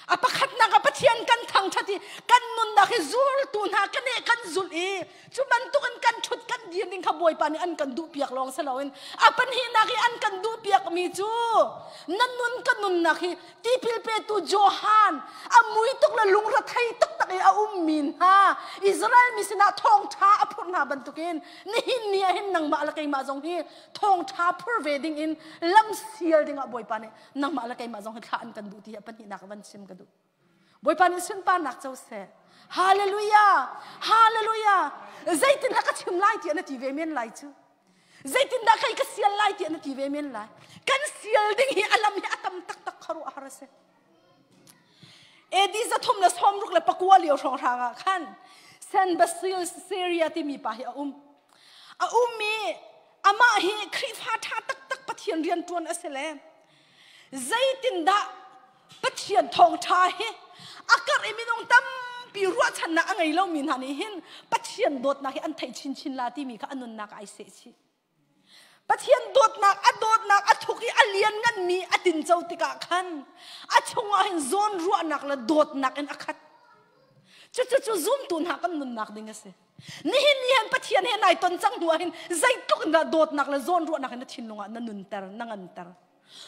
A pakhatnak ah Pathian kan thangṭhat i kan nunnak hi zultu hna kan eh kan zulh i cu bantukin kan ṭhut kan dir ding kha Bawipa nih an kan duhpiak lawng si loin a pahnihnak i an kan duhpiakmi cu na nun ka nunnak hi tipil petu Johan a mui tuk le lungrethei taktak i a ummi hna Israel mi sinah thawngṭha a phurh hna bantukin nihin ni ah hin nangmah le keimah zong hi thawngṭha phur ve ding in lam sial dingah Bawipa nih nangmah le keimah zong hi thlah an kan duh ti hi a pahnihnak van chim ka duh. Bawipa nih sunparnak co seh. Hallelujah! Hallelujah! Zeitin ka chim lai ti na ti ve men lai cu. Zeitindah kai ka sial lai tiah na ti ve men lai. Kan sial ding hi alam hi atam taktak kharuah har a si. AD 369 lio hrawng hrang ah khan San Basil Syria timi pa hi a um. A um i amah hi Khrihfa ṭha taktak Pathian rian ṭuan a si le zeitindah Pathian thawngṭha hi a karh i minung tampi ruahchannak a ngei lomi hna nih hin Pathian dawtnak hi an theih chinchin la timi kha a nunnak ah ai seh chih. Pathian dawtnak a dawtnak a thuk i a liannganmi a tinco tikah khan a chungah hin zawnruahnak le dawtnak in a khat. Cucu zumtu hna kan nunnak ding a si. Nihin ni hin Pathian he nai ton cang hnu ah hin zeitluk in dah dawtnak le zawnruahnak in na thinlung ah na nunter, na nganter.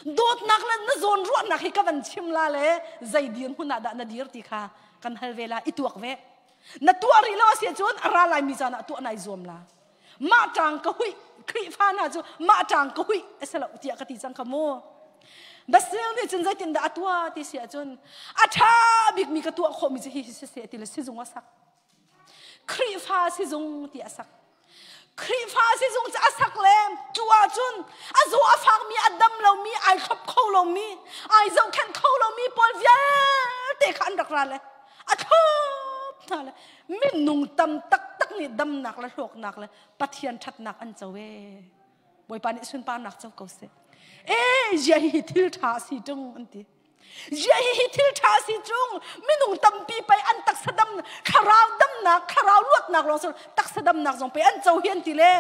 Dawtnak le na zawnruahnak hi ka van chim la le zei dirhmun ah dah na dir ti kha kan hal ve la i tuak ve. Na tuah rih lo a si ahcun a ra laimi caan ah tuah nai zuam la. Mah ṭang ka huih Khrihfa hna cu mah ṭang ka huih a si lo tiah ka ti cang kha mu. Basil nih cun zeitindah a tuah ti si ahcun a ṭha bikmi ka tuah khawhmi cu hi hi siseh ti le sizung a sak. Khrihfa sizung ti a sak. Khrihfa sizung cu a sak le cu ahcun a zaw a fakmi a dam lomi ai thlop kho lomi ai zohkhenh kho lomi pawl vialte kha an rak ra le a thlop hna le minung tam taktak nih damnak le hlawknak le Pathian ṭhatnak an co ee. Bawipa nih sunparnak co ko seh. Ee, zia hi thil ṭha a si ṭung an ti. Zia hi hi thil ṭha a si ṭung minung tampi pei an taksa dam thlarau damnak thlarau luatnak lawng si taksa damnak zong pei an co hi an ti le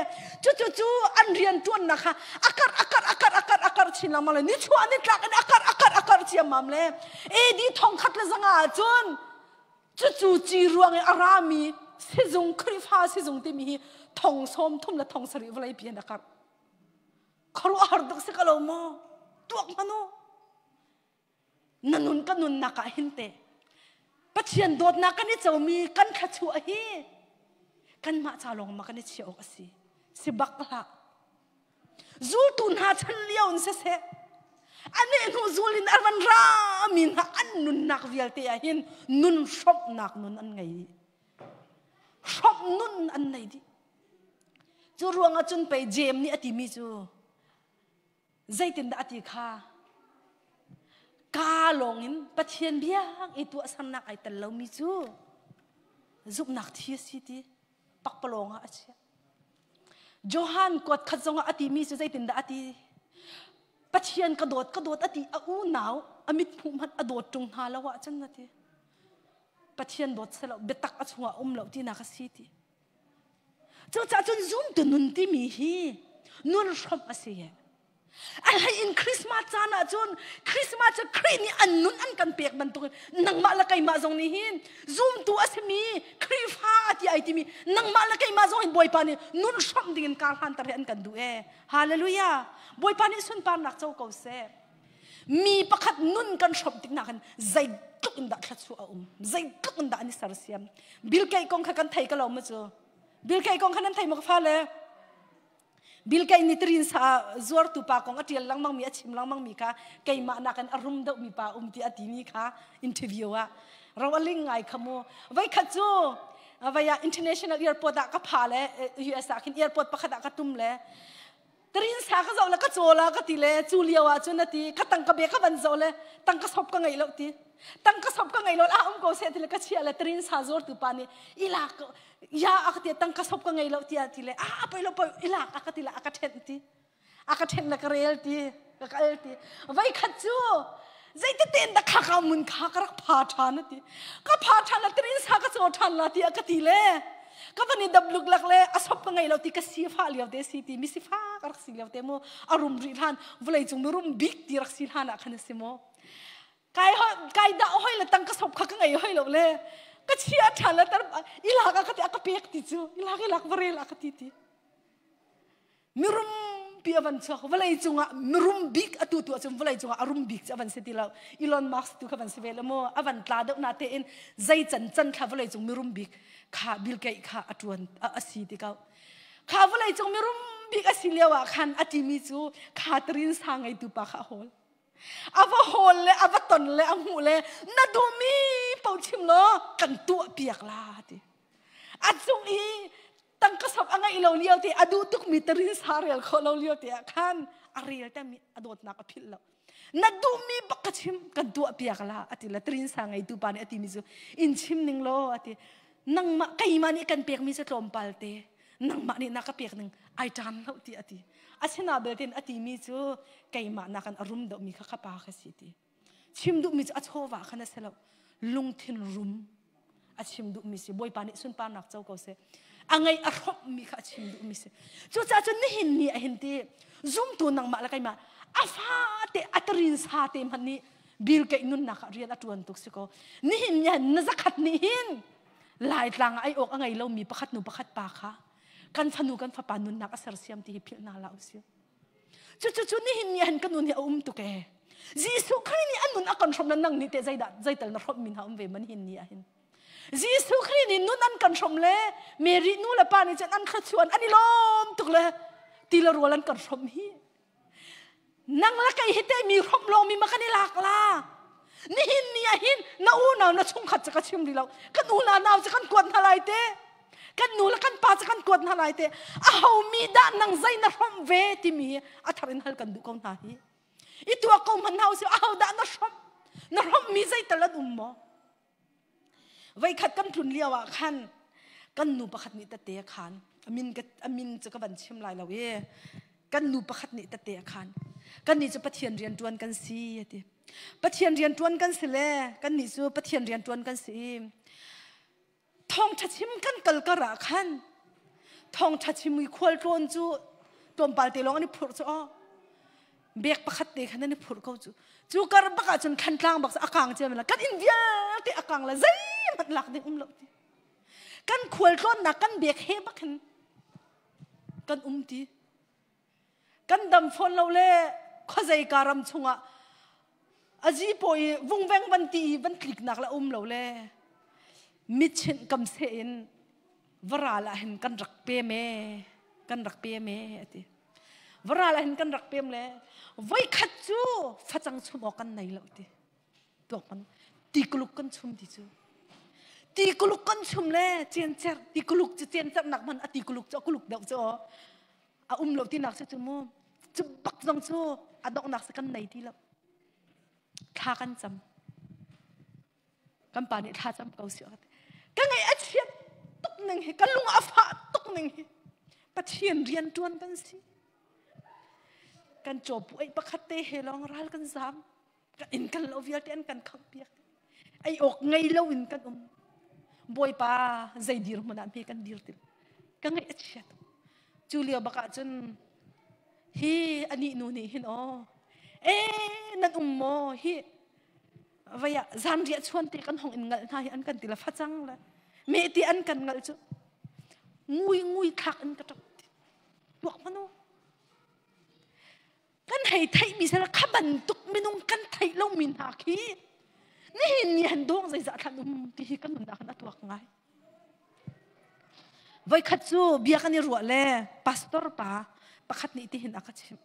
cucu cu an rian ṭuannak kha a karh a karh a karh a karh a karh chin lengmang le nichuah nitlak in a karh a karh a karh ciammam le AD 1015 ahcun Cucu ci ruang i a rami sizung Khrihfa sizung timi hi thong sawm thum le thong sarih vawlei pi in a karh. Khuaruahhar tuk si ka lo maw? Tuak hmanh u. Na nun ka nunnak ah hin te Pathian dawtnak kan i comi kan thluachuah hi kanmah ca lawng ma kan i chiah awk a si. Si bak hlah. Zultu hna chan lio in siseh, a nehhnu zul in a van rami hna an nunnak vialte ah hin nun hrawmhnak nun an ngei. Hrawmh nun an nei dih. Cu ruangah cun pei Jeim nih a timi cu zeitindah a ti kha ka lawngin Pathian biak i tuahsernak ai tel lomi cu zumhnak thi a si ti pakpalawng ah a chiah. Johan kuat khat zongah a timi cu zeitindah a ti? Pathian ka dawt ka dawt a ti a unau a mit hmuh hmanh a dawt ṭung hna lo ahcun a ti. Pathian dawt selo biatak a chungah um lo tinak a si ti. Cucaah cun zumtu nun timi hi nun hrawmh a si. A hlei in Christmas caan ah cun Christmas cu Khrih nih an nun an kan pek bantukin nangmah le keimah zong nih hin zumtu a simi Khrihfa a ti ai timi nangmah le keimah zong hin Bawipa nih nun hrawmh dingin kar hlanter hi an kan duh ee. Hallelujah. Bawipa nih sunparnak co ko seh. Mi pakhat nun kan hrawmh tik nakin zeitluk in dah thluachuah a um zeitluk in dah an i sersiam. Bill Gates kong kha kan thei ka lo ma cu. Bill Gates kong kha nan thei maw ka fale? Bill Gates nih tirin sa zuartu pa kong a ṭial lengmangmi a chim lengmangmi kha keimah nakin a rum deuhmi pa um ti a timi kha interview ah ro a ling ngai kha mu. Voikhat cu vai ah international airport ah ka pha le US ah khin airport pakhat ah ka tum le tirin sa ka zoh le ka caw la ka ti le cu lio ah cun a ti ka tangka be ka van zoh le tangka sop ka ngei lo ti tangka sop ka ngei lo ah um ko seh ti le ka chia le tirin sa zuartu pa nih ilak ya a ka ti tangka sop ka ngei lo tiah ti le a poi lo poi ilak a ka ti la a ka ṭhenh ti a ka ṭhenh le ka rel ti ka kal ti voi khat cu zeiti ten da kha ka mun kha ka rak pha ṭhan ti ka pha ṭhan la tirin sa ka caw ṭhan la ti a ka ti le ka van i dap luk lak le a sop ka ngei lo ti ka si fa lio te si ti mi si fa ka rak si lio te mu a rum rih hlan vawlei cung mi rum bik ti rak si hlan ah khan a si mu Kai kai dah hoi le tang ka sop kha ka ngei hoi lo le ka chia ṭhan le tar ilak a ka ti a ka pek ti cu ilak ilak varel a ka ti ti mirum pi a van chuak vawlei cungah mirum bik atu tu ahcun vawlei cungah a rum bik cu a van si ti lo Elon Musk tu kha van si ve le mu a van tla deuh na tein zei can can thla vawlei cung mirum bik kha Bill Gates kha a ṭuan a si ti ko kha vawlei cung mirum bik a si lio ah khan a timi cu kha tarin sa ngeitu pa kha a hawl A va hawl le a va ton le a hmuh le na duhmi paoh chim law kan tuah piak la ti. A cung i Tangka sok a ngeih lo lio te a duh tukmi tarin sa rel khawh lo lio te ah khan a rel temi a dawtnak a philh lo. Na duhmi bak ka chim kan tuah piak la ati la tarin sa ngeitu pa nih a timi cu in chim ning law ati nangmah keimah nih kan pekmi cu tlawmpal te nangmah nih na ka pek ning ai ṭan lo ti ati. Asina belte a timi cu keimah nakan a rum deuhmi kha ka pa ka si ti. Chim duhmi cu a chawva khan a si lo. Lungthin rum a chim duhmi si. Bawipa nih sunparnak co ko seh. A ngei a hrawmhmi kha a chim duhmi si. Cucaah cun nihin ni ah hin ti zumtu nangmah le keimah a fate a tarin sa te hmanh nih bil keih nunnak ah rian a ṭuan tuk si ko. Nihin ni ah na zakhat nih hin Laitlang ah ei awk a ngei lomi pakhat nu pakhat pa kha kan fanu kan fapa nunnak a sersiam ti hi philh hna hlah usih. Cucu nihin ni han kan nun hi a um tuk ee. Jesuh Khrih nih a nun a kan hrawmh le nang nih teh zeidah zeital na hrawmh mi hna um ve man hin ni ah hin. Jesuh Khrih nih nun an kan hrawmh le Mary nu le pa nih cun an thluachuan an i lawm tuk le ti le rual an kan hrawmh hi. Nang le kei hi te mi hrawmh lawng mi ma kan i lak la. Nihin ni ah hin na unau na chungkhat cu ka chim rih lo. Kan unau nau cu kan kuat hna lai te. Kan nu le kan pa cu kan kuat hna lai te. A ho mi dah nang zei na hrawmh ve timi a thar in hal kan duh ko hna hi. I tuak ko hmanh hna usih a ho dah na hrawmh? Na hrawmh mi zeital an um maw? Voikhat kan tlun lio ah khan kan nu pakhat nih tete a khan. A min cu ka van chim lai lo i kan nu pakhat nih tete a khan. Kannih cu Pathian rian ṭuan kan si a ti. Pathian rian ṭuan kan si le kannih cu Pathian rian ṭuan kan si i thawngṭha chim kan kal kar ah khan thawngṭha chim i khualtlawn cu tlawmpal te lawng an i phurh cu aw bek pakhat te khan an i phurh ko cu cu kar bak ah cun thlantlang bak a kang cia la kan inn vialte a kang la zeihmanh lak ding um lo ti kan khualtlawnnak kan bek he bak hin kan um ti kan dam fawn lo le khuazei ka ram chungah azi pawi vungveng van ti i van tliknak la um lo le mitchinh kam se in varal ah hin kan rak pem e kan rak pem e ati varal ah hin kan rak pem le voikhat cu facang chum awk kan nei lo ti tuak man ti kuluk kan chum ti cu ti kuluk kan chum le ciancer ti kuluk cu ciancer nak man a ti kuluk cu a kuluk deuh cu a um lo ti nak si cu mu cu bak zong cu a donghnak si kan nei ti lo thla kan cam kan pa nih thla cam ko si ka ngaih a chiat tuk ning hi ka lung a fah tuk ning hi Pathian rian ṭuan kan si kan cawpu ei pakhat te he lawng ral kan zam kan inn kan lo vialte an kan khangh piak ei awk ngei lo in kan um Bawipa zei dir hmun ah hme kan dir til ka ngaih a chia tuk cu lio bak ah cun hi anih nu nih hin aw e nan um maw hi vaya zanriah chuan te kan hong in ngalh hna hi an kan ti la facang le me ti an kan ngalh cu ngui ngui thlak in ka ṭap tuak manu kan hei theihmi sel kha bantuk minung kan theih lomi hna khi nihin ni han dawng zeizah thlan um ti hi kan nunnak in a tuak ngai voikhat cu bia kan i ruah le pastor pa pakhat nih tihin a ka chimh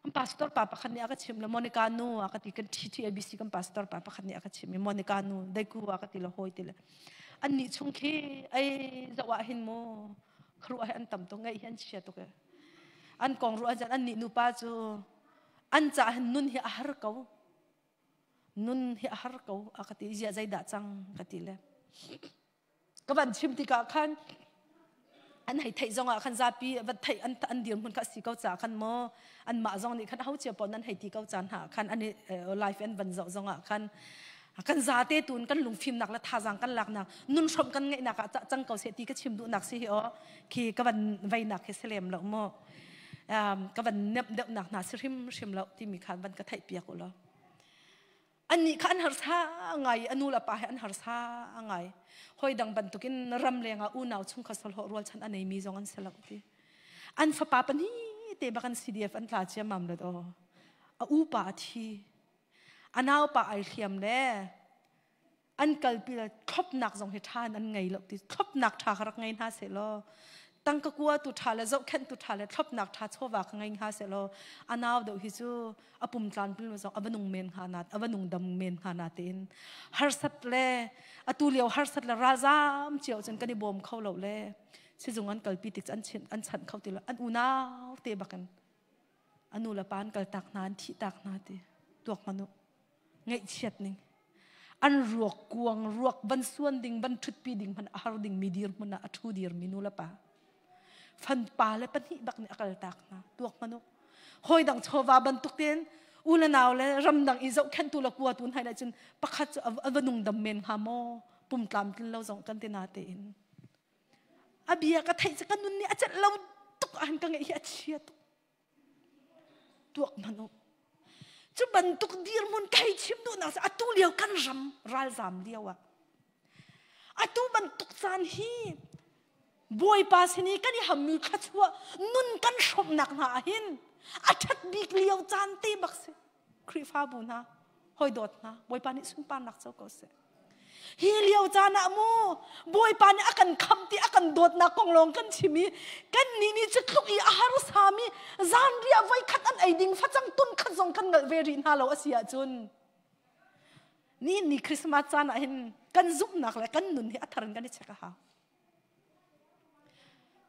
Kan pastor pa pakhat nih a ka chimh le Monica nu a ka ti kan TTABC kan pastor pa pakhat nih a ka chimh i Monica nu daiku a ka ti le hawi ti le annih chung khi ei zoh ah hin mu khuaruah hi an tam tuk ngaih hi an chia tuk e an kong ruah cun annih nupa cu an ca hin nun hi a har ko nun hi a har ko a ka ti zia zeidah cang ka ti le ka van chim tikah khan an hei theih zongah khan zapi va theih an an dirhmun kha si ko ca khan maw anmah zong nih khan ho cia pon nan hei ti ko caan hna khan an life an van zoh zongah khan kan zate tun kan lungfimnak le thazang kan laknak nun hrom kan ngeihnak ah cang ko se ti ka chim duhnak si hi o khi ka van veinak khi selem lo mu ka van nep deuhnak hna si hrim hrim lo timi khan van ka theih piak u law Annih kha an harsa ngai i a nu le pa he an harsa ngai. Hoi dang bantukin ram lengah unau chungkhat solhawh rualchan a neimi zong an si lo ti. An fapa pahnih te bak an CDF an tla ciammam let aw. A upa a thi. A naupa ai hliam le an kalpi le thlopnak zong hi ṭha in an ngei lo ti. Thlopnak ṭha kha rak ngei hna seh law tangka kua tu ṭha le zohkhenh tu ṭha le thlopnak ṭha chawva kha ngei hnga seh law a nau deuh hi cu a pum tlan pil zong a va nung men hnga na a va nung dam men hnga na tein harsat le atu lio harsat le ralzam cio cun kan i bawm kho lo le. Sizung an kalpi tik an chinh an chanh kho ti lo. An unau te bakin anu le pa an kal tak hna an thih tak hna ti tuak manu ngaihchiat ning an ruak kuang ruak van suan ding van ṭhutpi ding hman a har ding mi dir hmun ah a ṭhu dir mi nu le pa fan pa le pahnih bak nih a kal tak hna tuak manu hawi dang chawva bantuk ten u le nau le ramdang i zohkhenhtu le kuatu hna lai cun pakhat cu a va nung dam men hnga maw pum tlamtlin lo zong kan ti na tein a bia ka theih cu ka nun nih a celh lo tuk ah ka ngeih hi a chia tuk tuak hmanh u cu bantuk dirhmun kai chim duhnak cu atu lio kan ram ralzam lio ah atu bantuk caan hi Bawipa sin i kan i hammi thluachuah nun kan hrawmnak hna ah hin a ṭhat bik lio caan te bak si Khrihfabu hna hoi dawt hna Bawipa nih sunparnak co ko seh Hi lio caan ah mu Bawipa nih a kan khamh ti a kan dawtnak kong lawng kan chim i kan nih nih cu tluk i a harsami zanriah voikhat an ei ding facang tun khat zong kan ngalh ve rih hna lo a si ahcun ni ni Christmas caan ah hin kan zumhnak le kan nun hi a thar in kan i check a hau.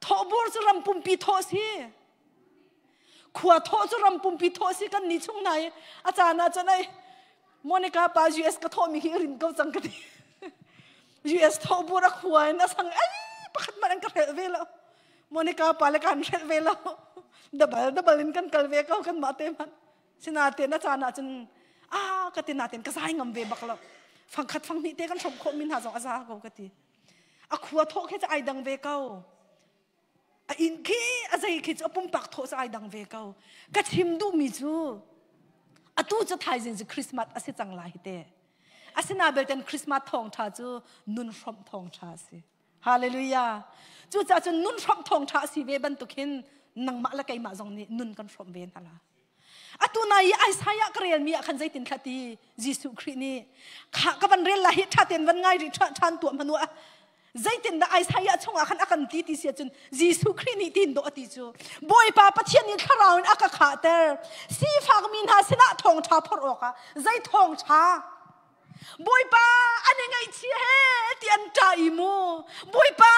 Thawhbur cu ram pumpi thawh si. Khua thawh cu ram pumpi thawh si kan ni chung hna i a caan ah cun ai Monica pa US ka thawhmi hi rin ko cang ka ti. US thawhbur a khua in a sang ai pakhat man an ka hrelh ve lo. Monica pa le kan hrelh ve lo. Dabal dabal in kan kal ve ko kan mah te man. Sinain a caan ah cun a ka ti natin ka zai ngam ve bak lo. Fangkhat fanghnih te kan hrawm khawh mi hna zong a za ko ka ti. A khua thawh khi cu ai dang ve ko. A inn khi a zei khi cu a pumpak thawh cu ai dang ve ko. Ka chim duhmi cu atu cu thaizing cu Christmas a si cang lai hi te. Asina belten Christmas thawngṭha cu nun hrawmh thawngṭha a si. Hallelujah. Cucaah cun nun hrawmh thawngṭha a si ve bantuk hin nangmah le keimah zong nih nun kan hrawmh ve hna la. Atu na i Isaiah ka relmi ah khan zeitin thla ti Jesuh Khrih nih kha ka van rel la hi ṭha tein van ngai rih ṭhan tuah hmanu ah zeitin dah Isaiah chungah khan a kan ti ti si ahcun Jesuh Khrih nih tin dawh a ti cu Bawipa Pathian nih thlarau in a ka khahter sifakmi hna sinah thawngṭha phorh awkah zei thawngṭha Bawipa an i ngaihchih he ti an ṭah i mu Bawipa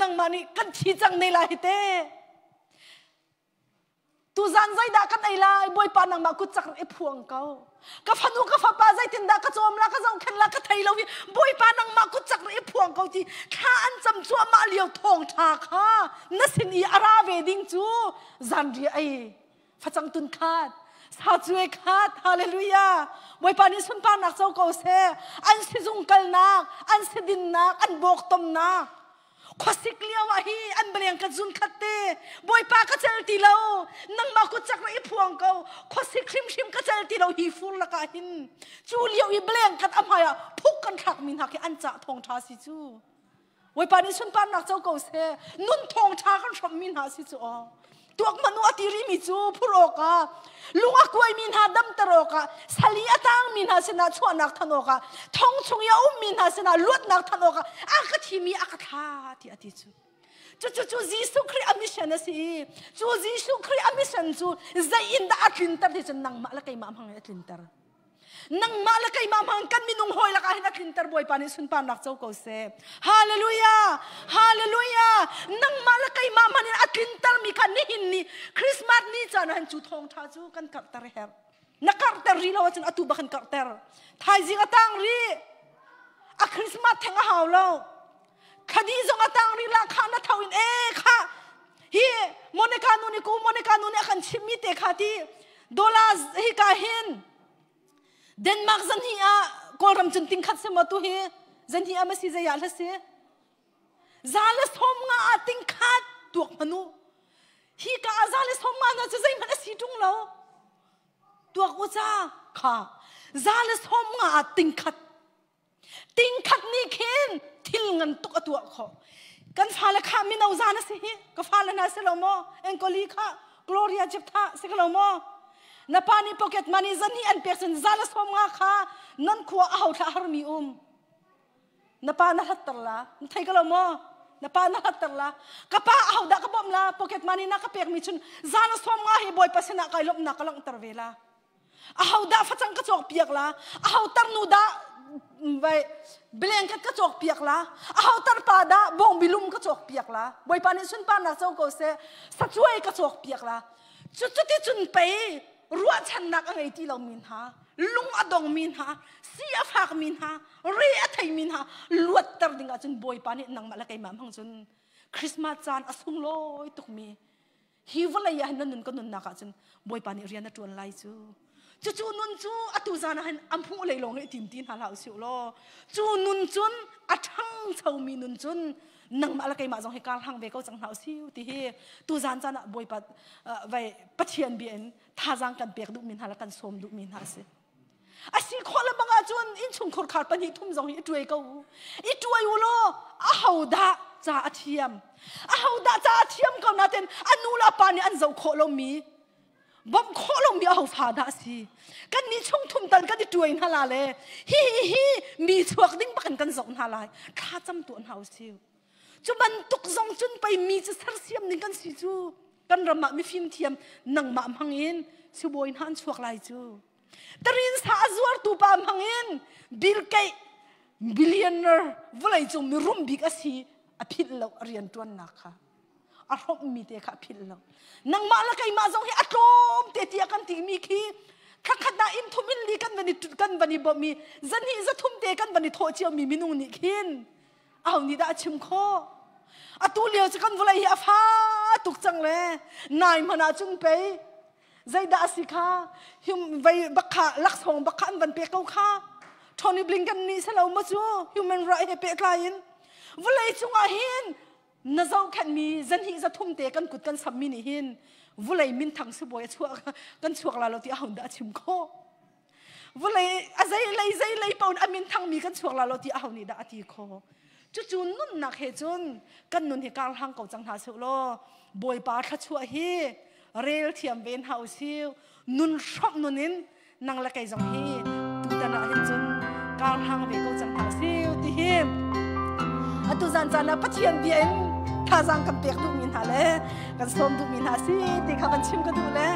nangmah nih kan thi cang ne lai hi te Tuzan zeidah kan ei lai? Bawipa nangmah kut cak i phuang ko. Ka fanu ka fapa zeitindah ka cawm la ka zohkhenh la ka thei lo i Bawipa nangmah kut cak i phuang ko ti thla an cam cuahmah lio thawngṭha kha na sin i a ra ve ding cu zanriah ei facang tun khat sa cue khat hallelujah Bawipa nih sunparnak co ko seh an sizung kalnak an sidinnak an bawktomnak Khuasik lio ah hi an baleng ka zun khat te Bawipa ka cel ti lo nangmah kut cak i phuang ko khuasik hrimhrim ka cel ti lo hi fur lakah hin cu lio i baleng khat a hmai ah phuk kan thlak mi hna khi an cah thawng tha si cu Bawipa nih sunparnak co ko seh nun thawng tha kan hrawmh mi hna si cu aw tuak manu a ti rimi cu phur awkah lung a kuaimi hna damter awkah sali a tangmi hna sinah chuahnak than awkah thong chung i a ummi hna sinah luatnak than awkah a ka thimi a ka thla ti a ti cu cucu cu Jesuh Khrih a mission a si i cu Jesuh Khrih a mission cu zei in dah a tlinter ti cun nangmah le keimah hmang in a tlinter Nangmah le keimah hmang kan minung hawi lakah hin a tlinter Bawipa nih sunparnak co ko seh. Hallelujah! Hallelujah! Nangmah le keimah hmanh in a tlinter mi kha nihin ni Christmas ni caan ah hin cu thawngṭha cu kan karhter herh. Na karhter rih lo ahcun atu bak in karhter. Thaizing a tang rih. A Christmas theng a hau lo. Khadi zong a tang rih la kha na tho in e kha hi Monica nu nih ku Monica nu nih a kan chimmi te kha ti dollar hi ka hin Denmark zan hi ah Kawlram cun ting khat se maw tu hi zan hi ama si zei ah hla si za le som nga ah ting khat tuak manu hi ka ah za le som nga na cu zeihmanh a si ṭung lo tuak u ca kha za le som nga ah ting khat Tingkhat nih khin thil ngan tuk a tuah khawh. Kan fale kha mino zan a si hi. Ka fale hna si lo maw? Engkoli kha Gloria Jeptha si ko lo maw? Na pa nih pocket money zan hi an pek cun zan a som nga kha nan khua a ho thla harmi um. Na pa na hlatter la. Na thei ko lo maw? Na pa na hlatter la. Ka pa a ho dah ka bawmh la? Pocket money na ka pek mi chun zan a som nga hi Bawipa sinah kai lawmhnak ka langhter ve la. Aho dah facang ka cawk piak la? Aho tarnu dah vai blanket ka cawk piak la? Aho tarpa dah bawngbilum ka cawk piak la? Bawipa nih sunparnak co ko seh. Sacuai ka cawk piak la. Cu cuti cun pei ruahchannak a ngei ti lomi hna, lung a dongmi hna, si a fakmi hna, re a theimi hna luatter ding ahcun Bawipa nih nangmah le keimah hmang cun Christmas caan a sunglawi tukmi hi vawlei ah hin na nun ka nunnak ahcun Bawipa nih rian a ṭuan lai cu. Cucu nun cu atu zan ah hin a hmuh lei lawng hi tim ti hna hlah usih law cu nun cun a ṭhangchomi nun cun nangmah le keimah zong hi kar hlang ve ko cang hna usih ti hi tu zan caan ah Bawipa vai Pathian bia in thazaang kan pek duhmi hna le kan sawm duhmi hna a si. A si khawh le bang ahcun innchungkhur khar pahnih thum zong hi i ṭuai ko u. I ṭuai u law aho dah ca a thiam? Aho dah ca a thiam ko nain a nu le a pa nih an zoh khawh lomi bawmh khawh lomi aho fa dah a si? Kan nih chung thum tal kan i ṭuai hna la le hi hi hi mi chuak ding bak in kan zoh hna lai. Thla cam tuah hna u sih. Cu bantuk zong cun pei mi cu sersiam ding kan si cu. Kan ram ah mifim thiam nangmah hmang in sibawi hna an chuak lai cu. Tarin sa a zuartu pa hmang in Bill Gates billionaire vawleicung mirum bik a si a philh lo a rian ṭuannak kha a hrawmhmi te kha a philh lo. Nangmah le keimah zong hi a tlawm te tiah kan timi khi thlakhat ah inn thum in li kan van i kan van i bawmh i zahnih zathum te kan van i thawh ciomi minung nih khin aho nih dah a chim khawh? Atu lio cu kan vawlei hi a fa tuk cang le nai hmanh ah cun pei zeidah a si kha hum vei bak kha laksawng bak kha an van pek ko kha Tony Blinken nih selo ma cu human right he pehtlai in vawlei cungah hin na zohkhenhmi zanhnih zathum te kan kut kan sammi nih hin vawlei minthang sibawi a chuak kan chuak la lo ti ahon dah a chim khawh Vawlei a zeilei zeilei paoh in a min thangmi kan chuak la lo ti aho nih dah a ti kho. Cucu nunnak he cun kan nun hi kar hlang ko cang hna sih law Bawipa thluachuah hi rel thiam ve hna usih. Nun hrawmh nun in nang le kei zong hi tutan ah hin cun kar hlang ve ko cang hna usih ti hi atu zan caan ah Pathian bia in thazaang kan pek duhmi hna le kan sawm duhmi hna si ti kha kan chim ka duh le.